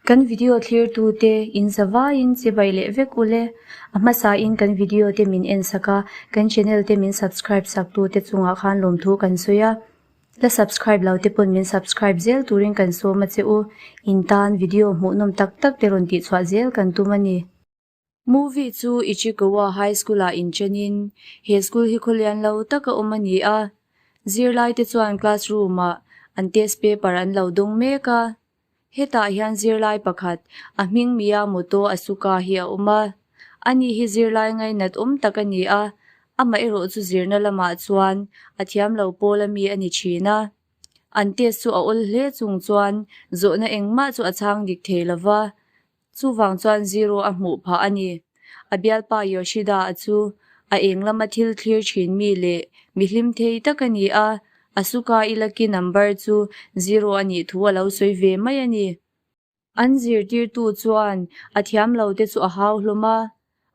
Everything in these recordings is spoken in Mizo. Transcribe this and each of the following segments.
Kan video thlirtute in zavaiin chibai leh vek ule. A hmasain kan video te min en sak a, kan channel te min subscribe sak tute chungah khan lawmthu kan sawi a. La subscribe lo te pawn min subscribe zel turin kan sawm a che u. In tan video hmuhnawm tak tak te rawn tihchhuah zel kan tum a ni. Movie chu Ichikawa High School-ah inchenin he school hi khawlian lo taka awm a ni a. Zirlaite chuan classroom-ah an test paper an lo dawng mek a. Hetah hian zirlai pakhat, a hming Miyamoto Asuka hi a awm a. Ani hi zirlai ngainat awm tak a ni a, amaherawh chu zirna lamah chuan a thiam lo pawl ami a ni thin a. An test chu a awl hle chung chuan zawhna engmah chu a chhang dik thei lova. Chuvang chuan zero a hmuh phah a ni. A bialpa Yoshida-a chu a eng lama thil thlir thin mi leh mi hlim thei tak a ni a, Asuka-i lucky number chu zero a nih thu a lo sawi ve mai a ni. An zirtirtu chuan a thiam lo te chu a hau hlawm a,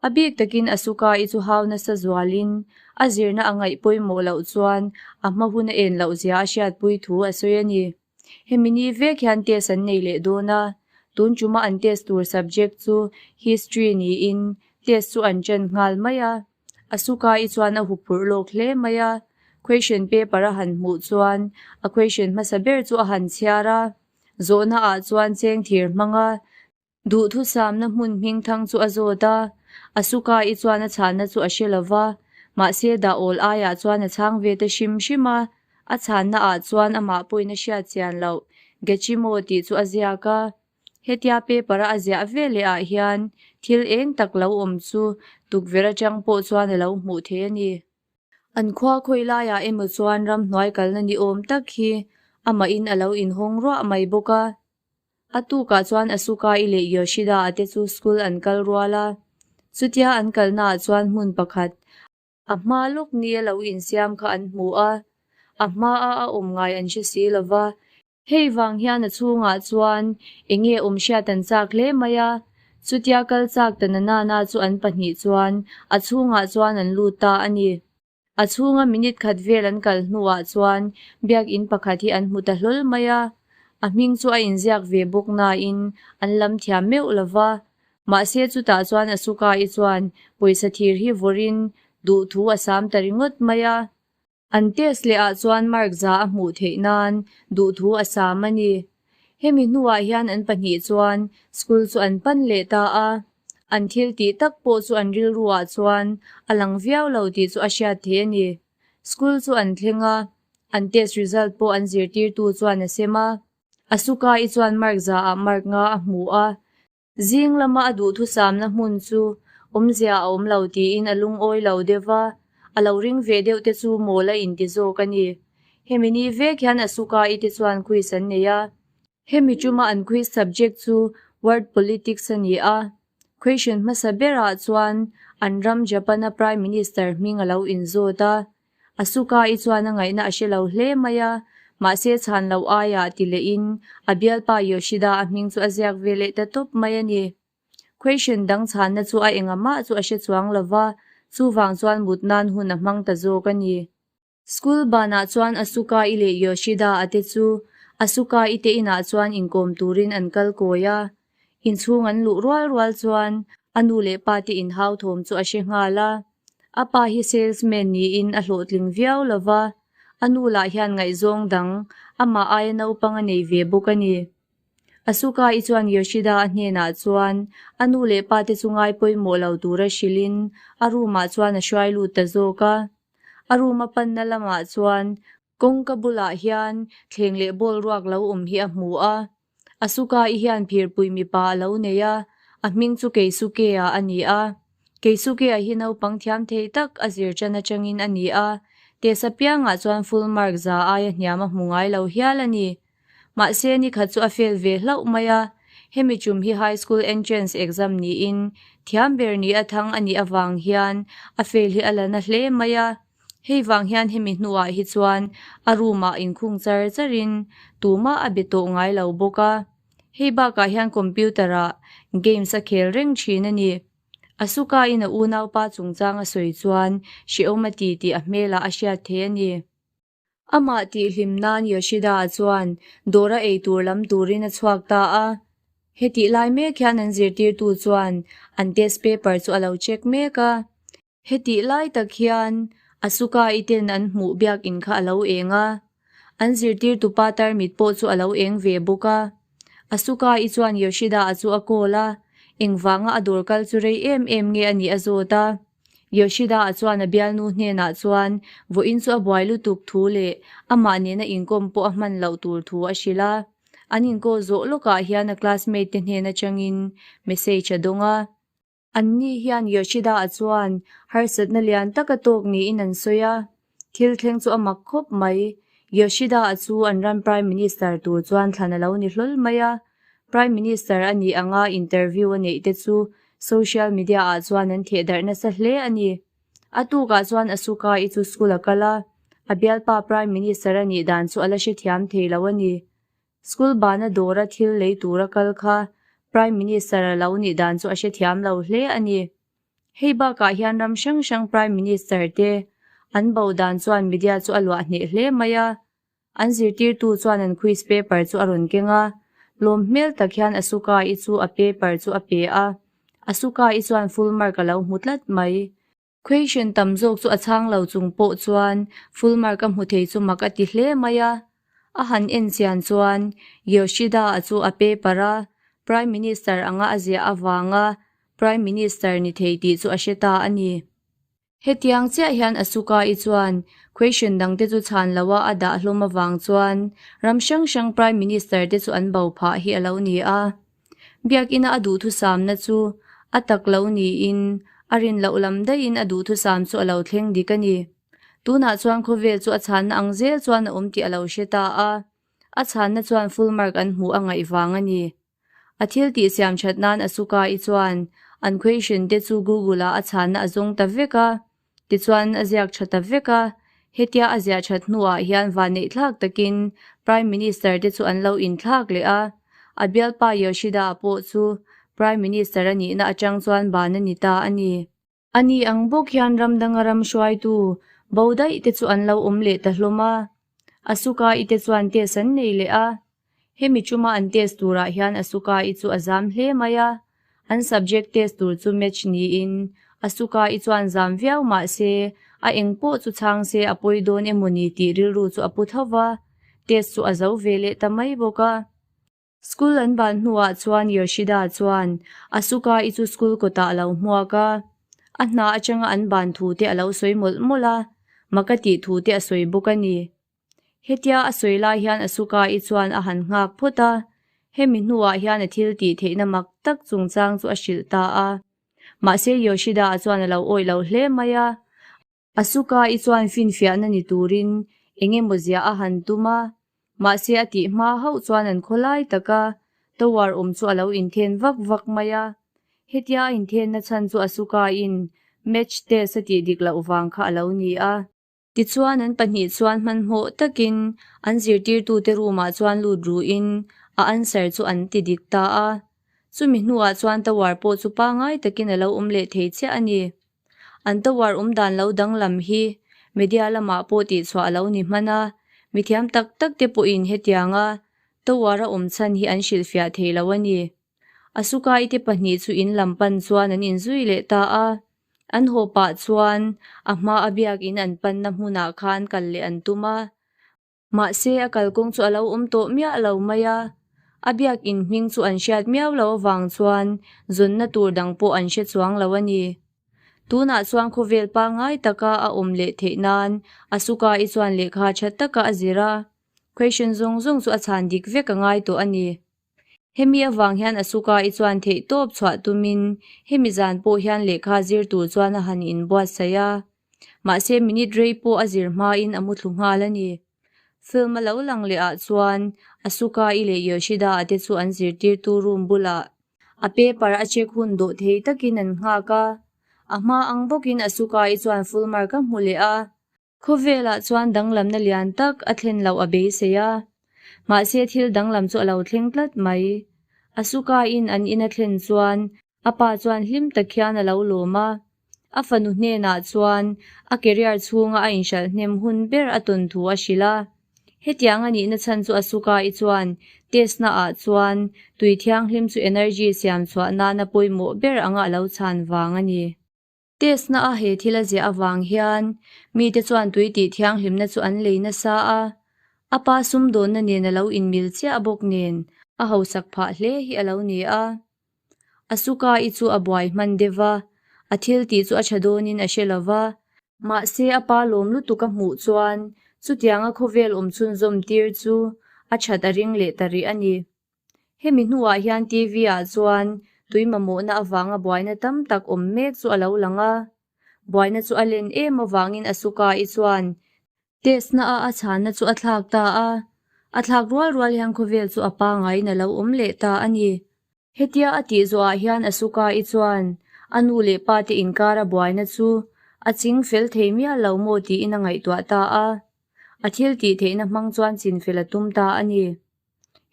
a bik takin Asuka-i chu hau nasa zualin a zirna a ngaih pawimawh loh chuan a hma hun a en loh zia a hriatpui thu a sawi a ni. Hemi ni vek hian test an nei leh dawn a, tun tuma an test tur subject chu History niin test chu an ṭan nghal mai a. Asuka-i chuan a huphurh lawk hle mai a, question paper a han hmuh chuan a question hmasa ber chu a han chhiar a, zawhna ah chuan cheng thir hmang a, Duhthusamna hmun hmingthang chu a zawt a, Asuka-i chuan a chhanna chu a hre lo va, mahse dah awl aiah chuan a chhang ve ta hrim hrim a, a chhanna ah chuan amah pawhin a hriat chian loh Gachimo tih chu a ziak a. Hetia paper a a ziah ve leh ah hian thil eng tak lo awm chu tukverh atang pawh chuan a lo hmuh thei a ni. An khua khawi laiah emaw chuan ramhnuai kalna ni awm tak hi amahin a lo inhawng ruah mai bawk a. A tukah chuan Asuka-i leh Yoshida-a te chu school an kal rual a, chutia an kalnaah chuan hmun pakhat, a hma lawk nia lo insiam kha an hmu a, a hmaa a awm ngai an hre si lo va. Hei vang hian a chhungah chuan eng nge awm hriat an chak hle mai a, chutia kal chak ta na nana chu an pahnih chuan a chhungah chuan an lut ta a ni. A chhunga minute khat vel an kal hnuah chuan biakinn pakhat hi an hmu ta hlawl mai a, a hming chu a inziak ve bawk nain an lam thiam meuh lo va. Mahse chutah chuan Asuka-i chuan pawisa thir hi vawrin duhthu a sam ta ringawt mai a. An test leh ah chuan mark za a hmuh theih nan duhthu a sam a ni. Hemi hnuah hian an pahnih chuan school chu an pan leh ta a, an thil tih tak pawh chu an rilruah chuan a lang viau lo tih chu a hriat theih a ni. School chu an thleng a, an test result pawh an zirtirtu chuan a sem a. Asuka-i chuan mark zaah mark nga a hmu a, Zing lama a duhthusamna hmun chu awmzia a awm lo tiin a lungawi lo deuh va, a lo ring ve deuh te chu mawl a inti zawk a ni. Hemi ni vek hian Asuka-i te chuan quiz an nei a. Hemi tuma an quiz subject chu World Politics a ni a. Question hmasa berah chuan an ram Japan-a Prime Minister hming a lo inzawt a. Asuka-i chuan a ngaihna a hre lo hle mai a, mahse chhan loh aiah ti lehin a bialpa Yoshida a hming chu a ziak ve leh ta tawp mai a ni. Question dang chhanna chu a enga mah chu a hre chuang lo va, chuvang chuan mut nan hun a hmang ta zawk a ni. School banah chuan Asuka-i leh Yoshida-a te chu Asuka-i te inah chuan inkawm turin an kal kawi a, Inchhung an luh rual rual chuan a nu leh pa te inhau thawm chu a hre nghal a. A pa hi salesman niin a hlawhtling viau lo va, a nu lah hian ngaihzawng dang amah aia naupang a nei ve bawk a ni. Asuka-i chuan Yoshida a hnenah chuan a nu leh pa te chu ngai pawimawh lo tura hrilhin a room ah chuan a hruai lut ta zawk a. A room a panna lamah chuan Kawngka bulah hian thleng leh ball ruak lo awm hi a hmu a. Asuka-i hian phirpui mipa a lo nei a, a hming chu Keisuke-a a ni a. Keisuke-a hi naupang thiam thei tak a zir ṭan aṭangin a ni a, test apiangah chuan full mark za aia hniam a hmu ngai lo hial a ni. Mahse, nikhat chu a fail ve hlauh mai a, hemi ṭum hi high school entrance exam niin thiam ber ni a thang a nih avang hian a fail hi a la na hle mai a. Hei vang hian hemi hnuah hi chuan a room ah inkhung char charin tumah a be tawh ngai lo bawk a. Hei bakah hian computer ah games a khel reng thin a ni. Asuka in a unaupa chungchang a sawi chuan hrehawm a ti tih a hmelah a hriat thei a ni. Amah tihhlim nan Yoshida chuan dawra eitur lam turin a chhuak ta a. Hetih lai mek hian an zirtirtu chuan an test paper chu a lo check mek a. Hetih lai tak hian Asuka-i ten an hmuh biakinn kha a lo eng a, an zirtirtu pa tarmit pawh chu a lo eng ve bawk a. Asuka-i chuan Yoshida-a chu a call a, engvanga a dawr kal chu rei em em nge a nih a zawt a. Yoshida-a chuan a bialnu hnenah chuan vawiin chu a buai lutuk thu leh amah nena inkawm pawh a hman loh tur thu a hrilh a. An inkawl zawh lawkah hian a classmate te hnen atangin message a dawng a. Anni hian Yoshida-a chuan harsatna lian tak a tawk niin an sawi a, thil thleng chu a mak khawp mai. Yoshida-a chu an ram Prime Minister tur chuan thlan a lo ni hlawl mai a, Prime Minister a nih anga interview a neih te chu social media-ah chuan an theh darh nasa hle a ni. A tukah chuan Asuka-i chu school a kal a, a bialpa Prime Minister a nih dan chu a la hrethiam thei lo a ni. School bana dawra thil lei tura kal kha Prime Minister a lo nih dan chu a hrethiam lo hle a ni. Hei bakah hian ram hrang hrang Prime Minister te an bo dan chuan media chu a luah hneh hle mai a. An zirtirtu chuan an quiz paper chu a rawn keng a, lawm hmel tak hian Asuka-i chu a paper chu a pe a. Asuka-i chuan full mark a lo hmu tlat mai. Question tam zawk chu a chhang lo chung pawh chuan full mark a hmu thei chu mak a ti hle mai a. A han en chian chuan Yoshida-a chu a paper a, Prime Minister anga a ziah avanga Prime Minister ni thei tih chu a hre ta a ni. Hetiang chiah hian Asuka-i chuan question dangte chu chhan loha a dah hlawm avang chuan ram hrang hrang Prime Minister te chu an bo phah hi a lo ni a. Biakina a duhthusamna chu a tak lo niin a rin loh lam daihin a duhthusam chu a lo thleng dik a ni. Tunah chuan khawvel chu a chhanna ang zel chuan a awm tih a lo hre ta a, a chhanna chuan full mark an hmuh a ngaih vang a ni. A thil tih siam that nan Asuka-i chuan an question te chu Google-ah a chhanna a zawng ta vek a. Tichuan a ziak tha ta vek a, hetia a ziah that hnuah hian vanneih thlak takin Prime Minister te chu an lo inthlak leh a, a bialpa Yoshida pawh chu Prime Minister a nihna atang chuan ban a ni ta a ni. A ni ang bawk hian ram danga ram hruaitu bo daih te chu an lo awm leh ta hlawm a, Asuka-i te chuan test an nei leh a, Hemi tuma an test turah hian Asuka-i chu a zam hle mai a, an subject test tur chu match niin Asuka-i chuan zam viau mah se a eng pawh chu chhang se a pawi dawn emawni tih rilru chu a pu tho va, test chu a zo ve leh ta mai bawk a. School an ban hnuah chuan Yoshida chuan Asuka-i chu school kawtah a lo hmuak a, a hna atanga an ban thu te a lo sawi mawlh mawlh a, mak a tih thu te a sawi bawk a ni. Hetia a sawi lai hian Asuka-i chuan a han nghak phawt a, hemi hnuah hian a thil tih theihna mak tak chungchang chu a hrilh ta a. Mahse Yoshida-a chuan a lo awih lo hle mai a. Asuka-i chuan finfiahna ni turin eng emaw ziah a han tum a, mahse a tih hma hauh chuan an khawlai taka tower awm chu a lo inthen vak vak mai a. Hetia a inthenna chhan chu Asuka-in match test a tih dik loh vang kha a lo ni a. Tichuan an pahnih chuan hmanhmawh takin an zirtirtute room-ah chuan lut ruhin a answer chu an ti dik ta a. Chumi hnuah chuan tower pawh chu pangai takin a lo awm leh thei chiah a ni. An tower awm dan lo danglam hi media lamah pawh tihchhuah a lo ni hman a, mithiam tak tak te pawhin hetianga tower a awm chhan hi an hrilhfiah thei lo a ni. Asuka-i te pahnih chu in lam pan chuan an inzui leh ta a. An haw pah chuan a hma a biakin an panna hmunah khan kal leh an tum a. Mahse a kalkawng chu a lo awm tawh miah lo mai a. A biakin hming chu an hriat miau lo avang chuan zawnna tur dang pawh an hre chuang lo a ni. Tunah chuan khawvel pangngai taka a awm leh theih nan Asuka-i chuan lehkha tha taka a zir a. Question zawng zawng chu a chhan dik vek a ngai tawh a ni. Hemi avang hian Asuka-i chuan theihtawp chhuah tumin hemi zan pawh hian lehkha zir tur chuan a han inbuatsaih a. Mahse minute rei pawh a zir hmain a muthlu nghal a ni. Film a lo lang leh ah chuan Asuka-i leh Yoshida-a te chu an zirtirtu room bulah a paper a check hun dawh thei takin an nghak a. A hma ang bawkin Asuka-i chuan full mark a hmu leh a. Khawvelah chuan danglamna lian tak a thlen loh a beisei a, mahse thil danglam chu a lo thleng tlat mai. Asuka-in an in a thlen chuan a pa chuan hlim tak hian a lo lawm a, a fanu hnenah chuan a career chhunga a inhralh hnem hun ber a tawn thu a hrilh a. Hetiang a nihna chhan chu Asuka-i chuan test na ah chuan tui thianghlim chu energy siam chhuah nana pawimawh ber anga a lo chhan vang a ni. Test na a he thil a ziah avang hian mite chuan tui tih thianghlimna chu an lei nasa a, a pa sumdawnna nen a lo inmil chiah bawk nen a hausak phah hle hi a lo ni a. Asuka-i chu a buai hman deuh va, a thil tih chu a tha dawnin a hre lo va. Mahse a pa lawm lutuk a hmuh chuan chutianga khawvel awm chhunzawm tir chu a that a ring leh ta rih a ni. Hemi hnuah hian TV ah chuan tui mamawhna avanga buaina tam tak awm mek chu a lo lang a. Buaina chu a len em avangin Asuka-i chuan Test na a a chhanna chu a thlak ta a, a thlak rual rual hian khawvel chu a pangaiin a lo awm leh ta a ni. Hetia a tih zawhah hian Asuka-i chuan a nu leh pa te inkara buaina chu a ching fel thei miah lo maw tiin a ngaihtuah ta a, a thil tih theihna hmang chuan chin fel a tum ta a ni.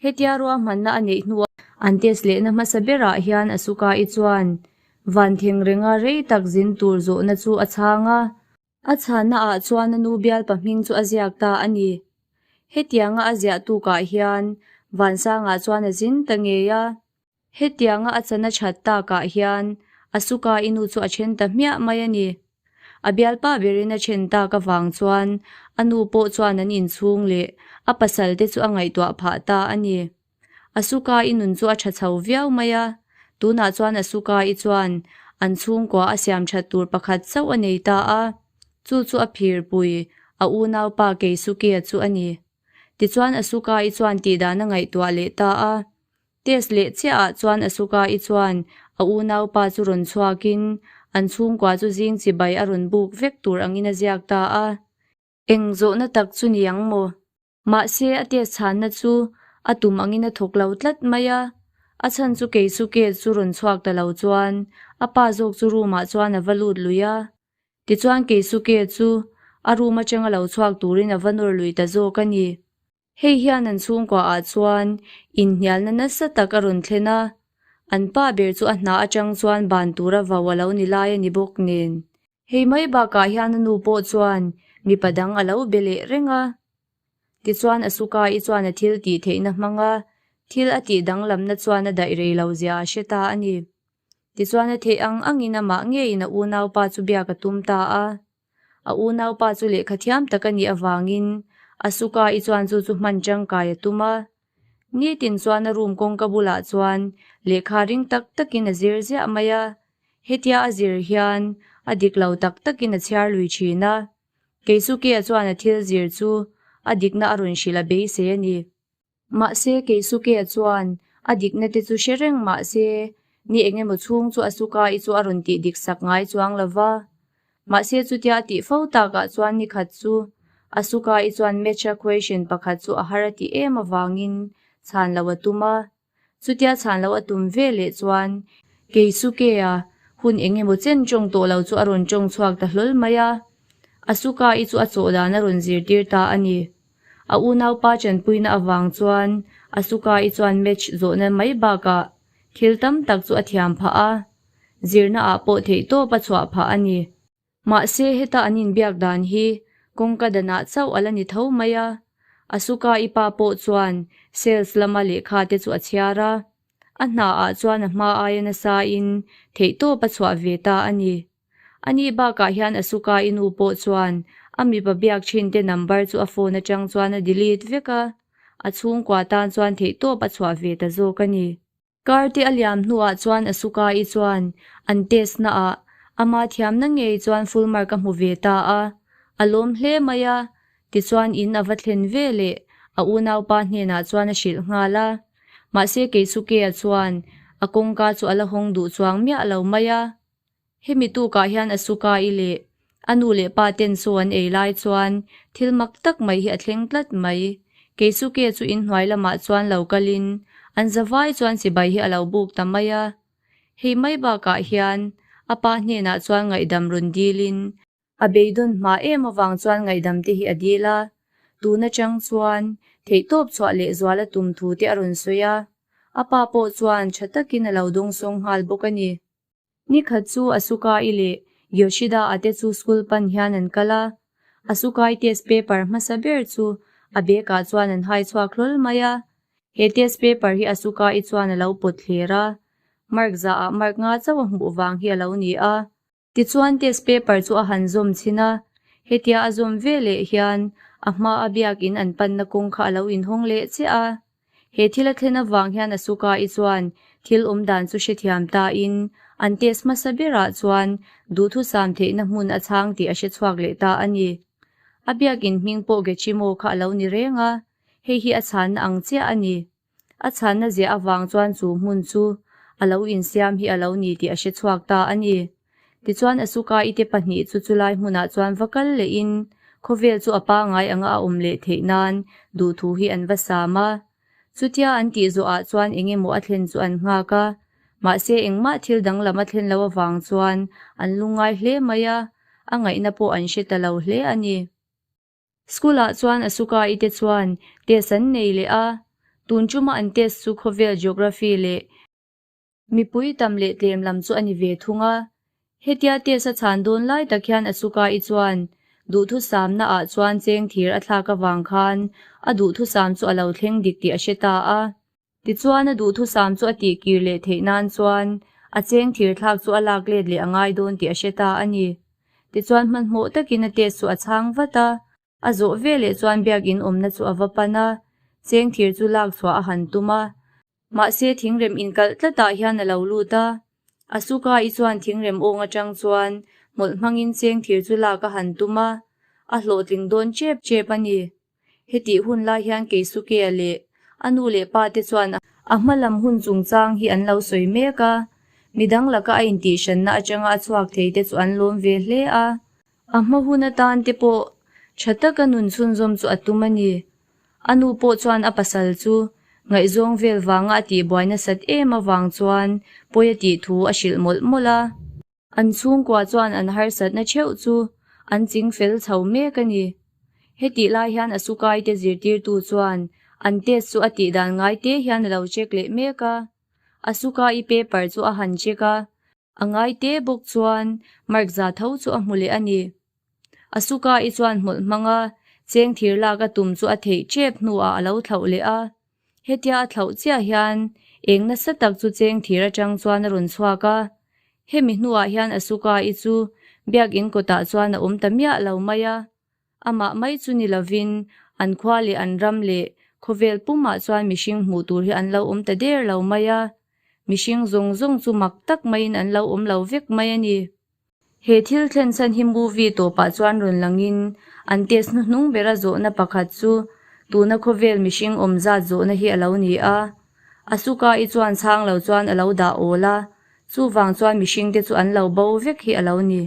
Hetia ruahmanna a neih hnuah an test lehna hmasa berah hian Asuka-i chuan van theng renga rei tak zin tur zawhna chu a chhang a. A chhanna ah chuan a nu bialpa hming chu a ziak ta a ni. Hetianga a ziah tukah hian Vansangah chuan a zin ta ngei a. Hetianga a chana that takah hian Asuka-i nu chu a then ta hmiah mai a ni. A bialpa berin a then tak avang chuan a nu pawh chuan an inchhung leh a pasal te chu a ngaihtuah phah ta a ni. Asuka-i nun chu a tha chho viau mai a, tunah chuan Asuka-i chuan an chhungkua a siam that tur pakhat chauh a nei ta a, chu chu a phirpui, a unaupa Keisuke-a chu a ni. Tichuan Asuka-i chuan tihdan a ngaihtuah leh ta a, test leh chiahah chuan Asuka-i chuan a unaupa chu rawn chhuakin an chhungkua chu zing chibai a rawn buk vek tur angin a ziak ta a. Eng zawhna tak chu ni ang maw? Mahse a test chhanna chu a tum angin a thawk lo tlat mai a, a chhan chu Keisuke chu rawn chhuak ta lo chuan a pa zawk chu room ah chuan a va lut lui a. Tichuan Keisuke chu a room atanga lo chhuak turin a va nawr lui ta zawk a ni. Hei hian an chhungkua ah chuan inhnialna nasa tak a rawn thlen a, an pa ber chu a hna atang chuan ban tura vau a lo ni lai a ni bawk nen. Hei mai bakah hian a nu pawh chuan mipa dang a lo be leh reng a. Tichuan Asuka-i chuan a thil tih theihna hmang a, thil a tih danglamna chuan a daih rei lo zia a hre ta a ni. Tichuan a theih ang angin amah ngeiin a unaupa chu biak a tum ta a. A unaupa chu lehkha thiam tak a nih avangin Asuka-i chuan chu chu hman tangkai a tum a. Nitin chuan a room kawngka bulah chuan lehkha ring tak takin a zir ziah mai a. Hetia a zir hian a dik lo tak takin a chhiar lui thin a. Keisuke-a chuan a thil zir chu a dikna a rawn hrilh a beisei a ni. Mahse Keisuke-a chuan a dikna te chu hre reng mahse ni eng emaw chhung chu Asuka-i chu a rawn tih dik sak ngai chuang lo va. Mahse chutia a tih fo takah chuan ni khat chu Asuka-i chuan match-a question pakhat chu a har a tih em avangin chhan lo a tum a. Chutia chhan lo a tum ve leh chuan Keisuke-a hun eng emaw chen tawng tawh lo chu a rawn tawng chhuak ta hlawl mai a. Asuka-i chu a chawh dan a rawn zirtir ta a ni. A unaupa chanpuina avang chuan Asuka-i chuan match zawhna mai bakah thil tam tak chu a thiam phah a, zirna ah pawh theihtawp a chhuah phah a ni. Mahse heta an inbiak dan hi kawngka danah chauh a la ni tho mai a, Asuka-i pa pawh chuan sales lama lehkha te chu a chhiar a, a hna ah chuan a hma aia nasa in theihtawp a chhuah ve ta a ni. Ani bakah hian Asuka-i nu pawh chuan a mipa biak thin te number chu a phone atang chuan a delete vek a, a chhungkua tan chuan theihtawp a chhuah ve ta zawk a ni. Kar te a liam hnuah chuan Asuka-i chuan an test na ah ama thiamna ngei chuan full mark a hmu ve ta a, a lawm hle mai a, tichuan in a va thlen ve leh a unaupa hnenah chuan a hrilh nghal a. Mahse Keisuke-a chuan a kawngka chu a la hawng duh chuang miah lo mai a. Hemi tukah hian Asuka-i leh a nu leh pa ten chaw an ei lai chuan thil mak tak mai hi a thleng tlat mai. Keisuke chu inhnuai lamah chuan lo kalin an zavai chuan chibai hi a lo buk ta mai a. Hei mai bakah hian a pa hnenah chuan ngaihdam rawn dilin A beidawn hma em avang chuan ngaihdam te hi a dil a, tun atang chuan theihtawp chhuah leh zual a tum thu te a rawn sawi a, a pa pawh chuan tha takin a lo dawngsawng nghal bawk a ni. Nikhat chu Asuka-i leh Yoshida-a te chu school pan hian an kal a, Asuka-i test paper hmasa ber chu A bag ah chuan an hai chhuak hlawl mai a. He test paper hi Asuka-i chuan a lo pawt thler a. Mark zah ah mark nga chauh a hmuh vang hi a lo ni a. Tichuan test paper chu a han zawm chhin a, hetia a zawm ve leh hian a hma a biakin an panna kawng kha a lo inhawng leh chiah a. He thil a thlen avang hian Asuka-i chuan thil awm dan chu hrethiam tain an test hmasa berah chuan duhthusam theihna hmun a chhang tih a hrechhuak leh ta a ni. A biakin hming pawh Gechimo kha a lo ni reng a, hei hi a chhanna ang chiah a ni. A chhanna ziah avang chuan chu hmun chu a lo insiam hi a lo ni tih a hre chhuak ta a ni. Tichuan Asuka-i te pahnih chu chulai hmunah chuan va kal lehin khawvel chu a pangai anga a awm leh theih nan duhthu hi an va sam a. Chutia an tih zawhah chuan eng emaw a thlen chu an nghak a, mahse engmah thil danglam a thlen loh avang chuan an lungngai hle mai a, a ngaihna pawh an hre ta lo hle a ni. School ah chuan Asuka-i te chuan test an nei leh a, tun chuma an test chu khawvel geography leh mipui tam leh tlem lam chu a ni ve thung a. Hetia test a chhan dawn lai tak hian Asuka-i chuan duhthusam na ah chuan cheng thir a thlak avang khan a duhthusam chu a lo thleng dik tih a hre ta a. Tichuan a duhthusam chu a tih kir leh theih nan chuan a cheng thir thlak chu a lak let leh a ngai dawn tih a hre ta a ni. Tichuan hmanhmawh takin a test chu a chhang vat a, a zawh veleh chuan biakin awmna chu a va pan a, cheng thir chu lak chhuah a han tum a. Mahse thingrem inkalh tlatah hian a lo lut a, Asuka-i chuan thingrem awng atang chuan hmawlh hmangin cheng thir chu lak a han tum a, a hlawhtling dawn chep chep a ni. Hetih hun lai hian Keisuke-a leh a nu leh pa te chuan a hma lam hun chungchang hi an lo sawi mek a, midang laka a intihhranna atanga a chhuak thei te chu an lawm ve hle a. A hma hun atan te pawh tha taka nun chhunzawm chu a tum a ni. A nu pawh chuan a pasal chu ngaihzawng vel vanga a tihbuai nasat em avang chuan pawi a tih thu a hrilh mawlh mawlh a. An chhungkua chuan an harsatna theuh chu an ching fel chho mek a ni. Hetih lai hian Asukai te zirtirtu chuan an test chu a tih dan ngai te hian a lo check leh mek a. Asukai paper chu a han check a, a ngai te bawk chuan mark za tho chu a hmu leh a ni. Asukai chuan hmawlh hmanga cheng thir lak a tum chu a theih tep hnuah a lo thlauh leh a. Hetia a thlauh chiah hian eng nasa tak chu cheng thir atang chuan a rawn chhuak a. Hemi hnuah hian Asuka-i chu biakin kawtah chuan a awm ta miah lo mai a. Amah mai chu ni lovin an khua leh an ram leh khawvel pumah chuan mihring hmuh tur hi an lo awm ta der lo mai a. Mihring zawng zawng chu mak tak maiin an lo awm lo vek mai a ni. He thil thlen chhan hi movie tawpah chuan rawn langin an test hnuhnung bera zawhna pakhat chu tuna khawvel mihring awm zat zawhna hi a lo ni a. Asuka-i chuan chhang lo chuan a lo dah awl a, chuvang chuan mihringte chu an lo bo vek hi a lo ni.